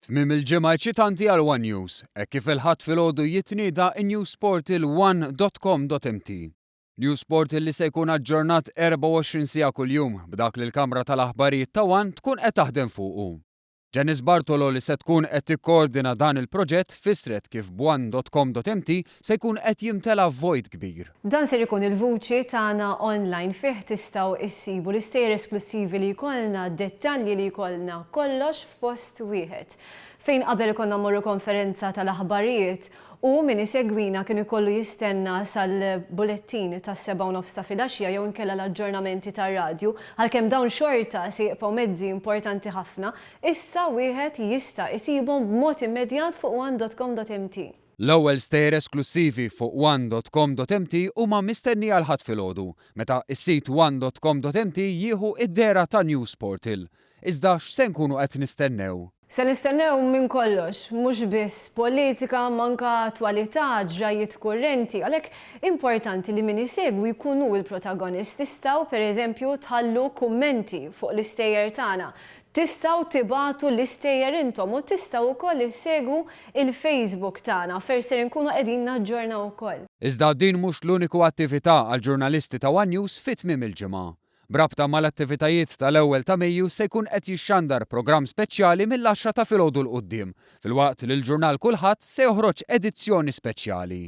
Tmiem il-ġimgħa eċitanti għal one News, hekk kif il-Ħadd filgħodu jitnieda n-news portal one.com.mt. News portal li se jkun aġġornat 24 siegħa kuljum b'dak li l-kamra tal-aħbarijiet ta' one tkun qed taħdem fuqu. Janice Bartolo li se tkun qed tikkoordina dan il-proġett fissret kif b'one.com.mt se jkun qed jimtela vojt kbir. Dan ser ikun il-vuċi tagħna online. Fih tistgħu issibu l-istejjer esklussivi li jkollna, dettalji li jkollna, kollox f'post wieħed. Fejn qabel konna mmorru konferenza tal-aħbarijiet u min isegwina kien ikollu jistenna sal-bulettin tas-7:30 ta' filgħaxija jew inkella l-aġġornamenti tar-radju, għalkemm dawn xorta se jibqgħu mezzi importanti ħafna, issa wieħed jista' isibhom b'mod immedjat fuq one.com.mt. L-ewwel stejjer esklussivi fuq one.com.mt huma mistennija l-Ħadd filgħodu, meta s-sit one.com.mt jieħu d-dehra ta' news portal. Iżda x'se nkunu qed nistennew? Se nistennew minn kollox, mhux biss politika imma anke attwalità, ġrajjiet kurrenti. Għalhekk importanti li min isegwi jkun hu l-protagonist. Tistgħu, per eżempju, tħallu kummenti fuq l-istejjer tagħna. Tistgħu tibagħtu l-istejjer intom u tistgħu wkoll issegwu il-Facebook tagħna fejn ser inkunu qegħdin naġġornaw ukoll. Iżda din mhux l-uniku attività għall-ġurnalisti ta' one News fi tmiem il-ġimgħa. B'rabta mal-attivitajiet tal-ewwel ta' Mejju se jkun qed jixxandar programm speċjali mill-għaxra ta' filgħodu 'l quddiem, filwaqt li l-ġurnal Kulħadd se joħroġ edizzjoni speċjali.